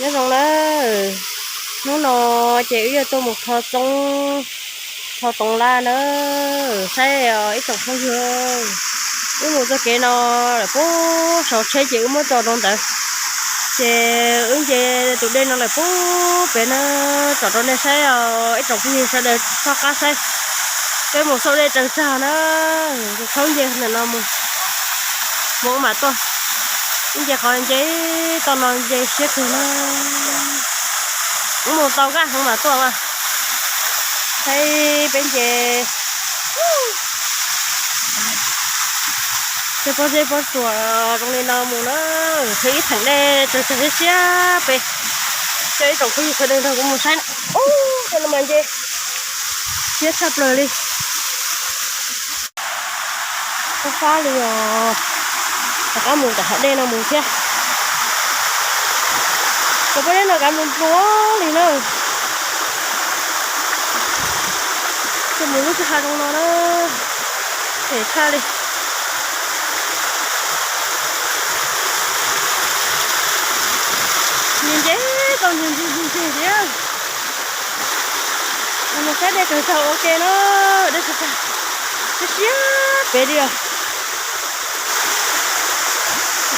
Nyob zoo na, hnub no ces wb yuav tuaj mus tho txoob, tho toov laj na, saib os ib tsoom phooj ywg. Wb mus txoj kev no lawm puag saum tsheb ces wb muab tso rau ntawd, ces wb nce tus dej no lawm puag pem na, tsom rau nej saib os ib tsoom phooj ywg sawv daws txhob qab saib. Peb mus xauj dej tsaws tsag na, thaub nce ntawm no mus, mus wb mam tuaj. Wb nce qhov nce toj no nce siab kawg na. Wb mus tau kaj heev mam tuaj mas. Saib peb nce tej pob zeb pob tsuas zoo li no mus na, thiab ib theem dej tsaws tsag siab siab pem. Coj ib tsoom phooj ywg sawv daws nrog kuv mus saib na. Ub, tej no mas nce siab tshaj plaws li. Fab fab li os. Rov qab mus tom hav dej no mus thiab. Cov pob zeb no kav nplua nplua li na. Ces mus lub kwj ha zoo no na, phem tshaj li. Nce nce tau nce nce nce nce thiab. Mus saib dej tsaws tsag ua ke na, dej tsaws tsag siab siab pem li os.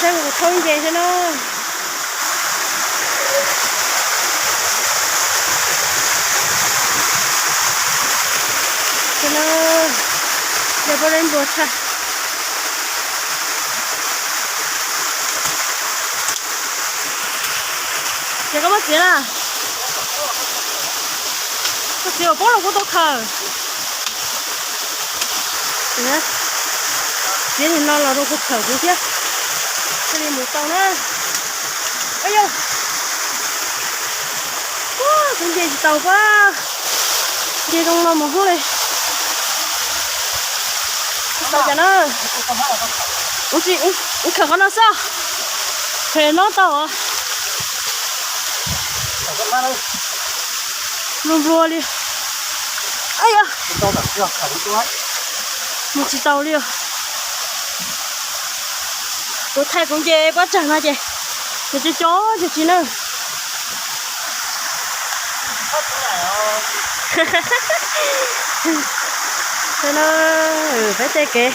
Saib kuv thaub nce thiab na. Ces no, yog pob zeb nplua tshaj. Ces koj muab txiav na. Koj txiav uas pob los kuj tau khaws. Txiav nim no los rau kuv khaws kuv thiab, thiaj li mus tau na. Ua yog, kuv nce tsis tau pab, nce zoo no mus hub li. Tsis tau cas na. Ua tsis, ua khaws qhov no xwb. Phem no tau. Nplua nplua li. Mus tsis tau li os. Kuv thaij kuv nce pob tsag no ces nws co co ces tsis na. Peb tej kev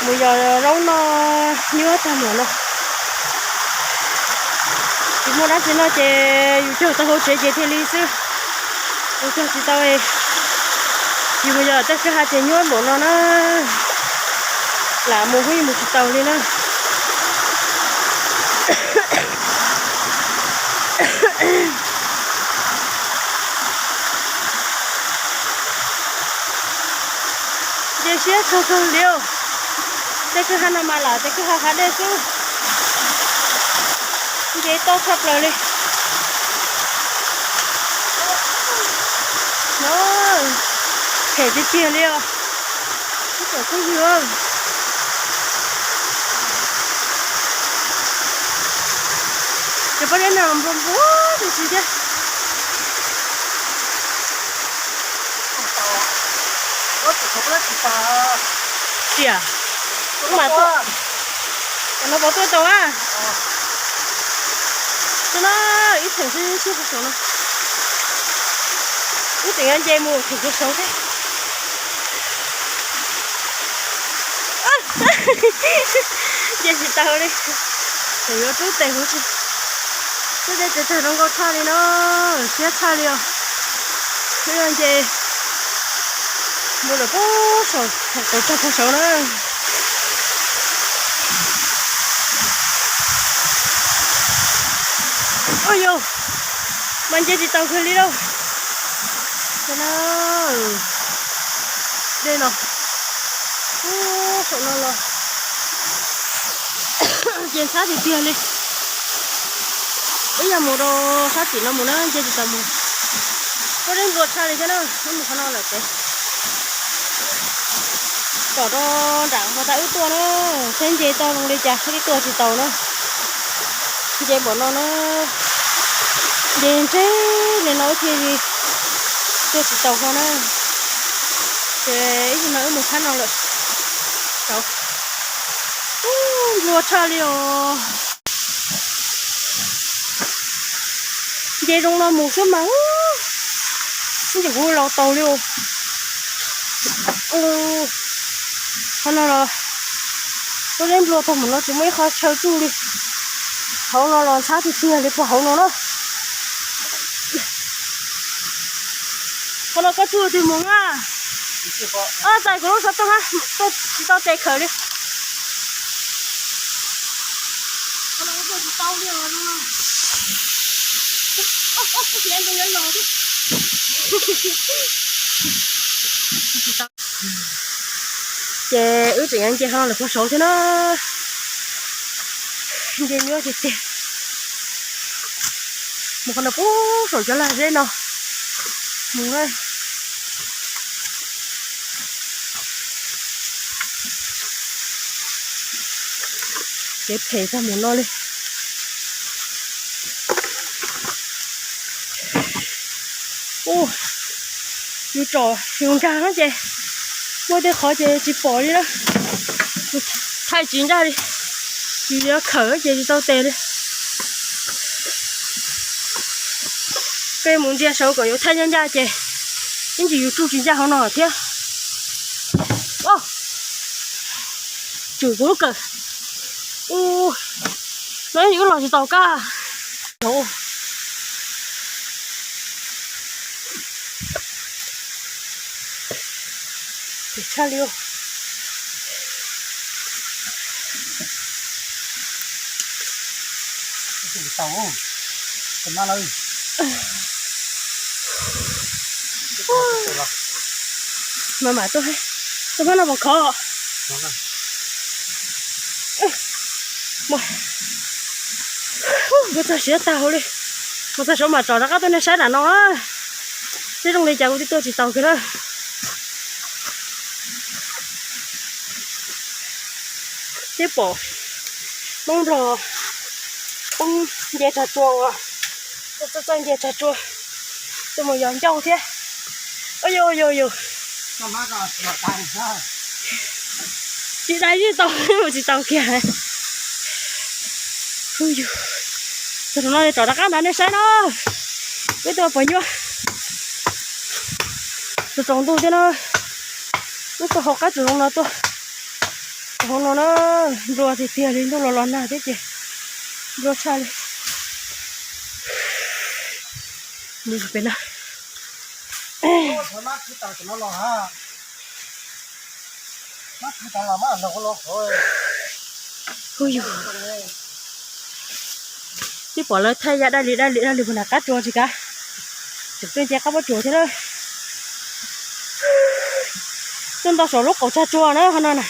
mus yos zaub noj nyuaj tag npaum no. Tsis muaj dab tsi noj ces yus cog tau hauv tsev ces thiaj li xwb. Yus cog tsis tau, yus mus yos tej kwj ha ces nyuaj npaum no na. Lam mus hub mus tsis tau li na. Nce siab tshaj kawg li. Tej kwj ha no mas lam tej kwj ha hav dej xwb. Nce toj tshaj plaws li. No, phem tiag tiag li os. Ib tsoom phooj ywg, cov pob zeb no nplua nplua tus tsis thiab. Tiam, mas tuaj, no puas tuaj tau a? Tuaj na, ib theem xwb xwb puag saum no. Ib tseem yuav nce mus theem puag saud thiab. Nce tsis tau li, tseem yuav rub tes huv si. Twb dej tsaws tsag zoo nkauj tshaj li no, siab tshaj li os. Twb yuav nce mus lawm puag saum, tsaws tsag puag saud na. Ua yog, mas nce tsis tau kawg li lauj. Dej no, ub, saum no los ces ntxhab tiag tiag li. Wb yog mus rau sab tim no mus na nce tsis tau mus. Pob zeb nplua tshaj li thiab na, wb mus qhov no lawm ces tom rau nram qhov thaum wb tuaj na, seb nce tau zoo li cas thiaj li tuaj tsis tau na. Nce npaum no na, nce ntseg li no wb thiaj li tuaj tsis tau no na. Ces ib zaug no wb mus sab no lawm. Ub, nplua tshaj li os. Ces zoo no mus xwb mas, ib ntsis kuv laus taus li. Qhov no los, kuv zeb nplua tag mus no tsis muaj ib qho chaw tsuj li. Hauv no los ntxhab tiag tiag li puag hauv no na. Qhov no koj tsuj twg mus na? Txais kuv lub xov tooj, tsis tau tes khaws li. Ces wb tseem yuav nce qhov no lawm puag saud thiab na. Nce nyuaj tiag tiag. Mus qhov no puag saum cov lag zeb no mus na. Kev phem txog mus no li. Ua, yus tsom yus nkag no ces muaj tej qhov ces tsis pom li na. Thaij tsis ncaj li, yus yuav khawm ces tsis tau tes li. Koj mus ntsia saud kom yuav thaij ncaj ncaj ces ib ntsis yus tsuj tsis ncaj hauv no thiab. Tswm kuv lub kawm. Ua, no wb los tsis tau kaj. Tshaj li. Mas mam tuaj, tuaj pab no pom khov. Kuv txog siav tag hauv li. Mus txog saud mam tsom rov qab tuaj nej saib nram no na. Seb zoo li cas kuv twb tuaj tsis taus kiag na. Twb pom Hmoob Nplog poob nce tsag tsua uas txawj txawj nce tsag tsua tuaj mus yos ncauj thiab. Ua yus yus yus tsis dai tsis tau, mus tsis tau kiag. Hu yus, txog no tsom rov qab nrad nej saib na. Peb tuaj pos nyuaj, tsaus ntuj thiab na. Wb tuaj hauv qab tsaus zoo no tuaj, tsaus hauv no na, nplua tiag tiag li, ntuj los los nag thiab ces nplua tshaj li. Mus pem no. Hu yus, twb pom lawv thaij ya daj li daj li daj li puag nram qab tsua tsis kav, tseem tuaj nce qab pob tsuas thiab na. Tuaj nto saum lub qaum tsag tsua na qhov no na.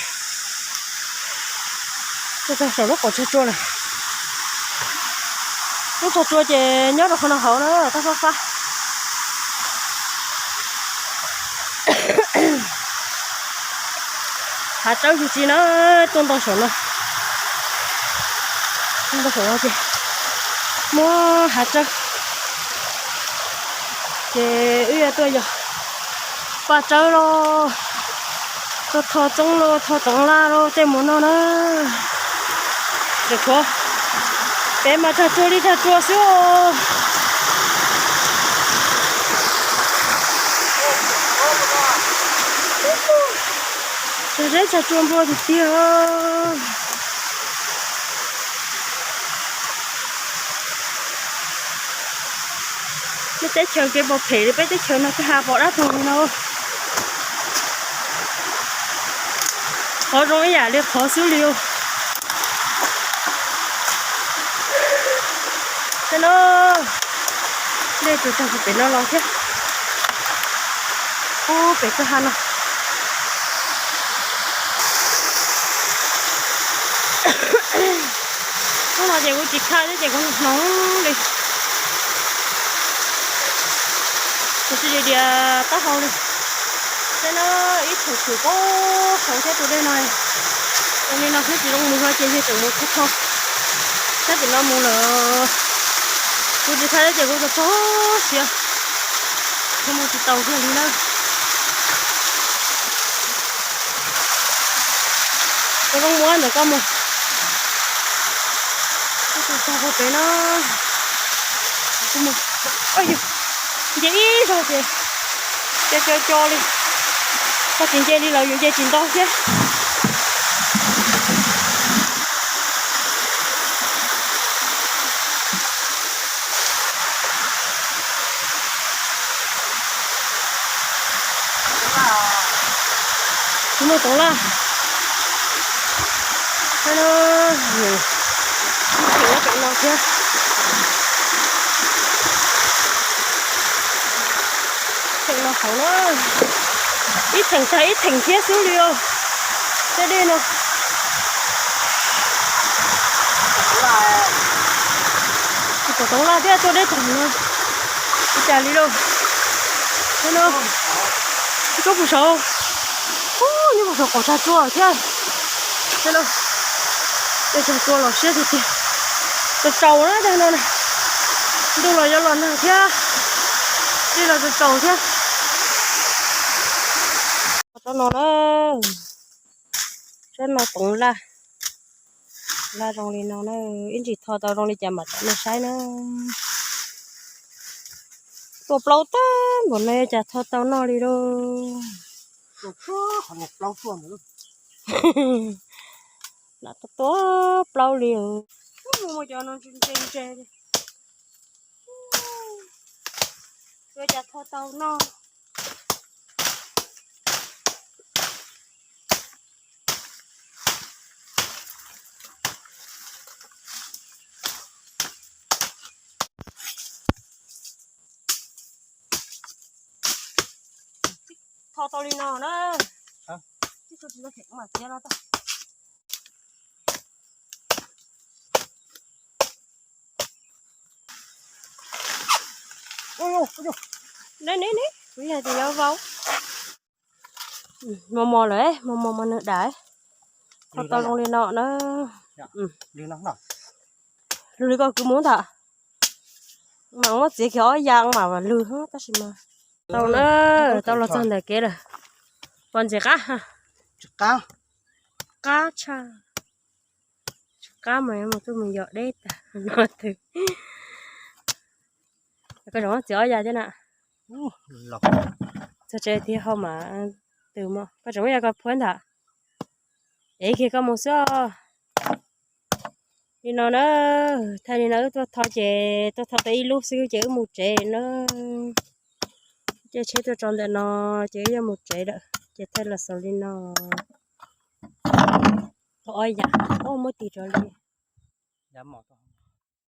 Tuaj txog saum lub qaum tsag tsua lawm. Lub tsag tsua ces nyob rau qhov no hauv na, tab fab fab. Hav tsawb tsis tsis na, tuaj nto saum no. Tuaj nto saum no ces muaj hav tsawb. Ces wb yuav tuaj yos paj tsawb los, tuaj tho txoob los tho toov laj los tej mus no na. Tseem tshuav, pem mas tsag tsua li tsag tsua xwb. Tsag zeb tsag tsua nplua tiag tiag. Nej teb chaws kev pom phem li peb teb chaws no kwj ha pom dab tuag li no. Qhov zoo ib yam li qhov xwb li. Tej no, dej tsuas tag puag pem no los thiab. Ub, pem kwj ha no. Hnub no ces kuv tsis khaj thiab ces kuv hnoos li. Kuv tsis dias taub hau li. Thiab na, ib thaum tshwm pab saud thiab tus dej no, zoo li no thiab tsis zoo mus no ces yog tseem mus tho tho. Thiab pem no mus lawm, kuv tsis khaj thiab ces kuv txog txog siav, kuv mus tsis taus kiag li na. Koj zoo mus ntawm koj mus. Koj tus tag puag pem no. Kuv mus, yog nce ib zaug ces co co co li, koj tsis nce li lawv yuav nce tsis nto thiab. Tsis muaj toov laj. Ib theem loj pem no thiab. Theem no hauv na, ib theem tag ib theem thiab xwb li os. Tej dej no tsis pom toov laj thiab, tuaj deb tag no. Ua cas li lauj? Ub no, tsob puag saud, ub, nyob puag saud qaum tsag tsua thiab. Tej tsag tsua los siab tiag tiag. Tsaus tsaus na tag no na, ntuj los yuav los nag thiab, dej los tsaus tsaus thiab. Tsob no na, tsob no toov laj, laj zoo li no na, ib ntsis tho tau zoo li cas mam rov nej saib na. Tuaj plaub tag npaum no cas tho tau noj li lauj. Lam tuaj plaub li. Cov no ntse ntse, yuav cas tho tau noj. Tho tau li no na. Ne ne ne, kuv yog tias yuav vau. Mos mos lawm, mos mos mas nws dam. Tho tau zoo li no na. Lwg li koj kwv mus ntag. Mas muab txiav kiag ob ya mas lwg tab sis mas tau na, tau los txog ntawm kev lawm. Pom ntxim qab, qab tshaj, qab mas mus tuaj mus yos deb tag no twg. Koj tseem muab txiav ob ya thiab na. Txog tsev thiab ho mas twg mog, koj tseem muab ya koj phuab ntag. Ev kiag koj mus xwb os. Li no na, thaij li no wb tuaj tho ces tuaj tho tau ib lub xwb ces wb mus tsev na. Caij tsheb tuaj tso ntawm no ces wb yuav mus tsev lawm ces thaij los xaus li no. Tho ob yam, muab tig rau li.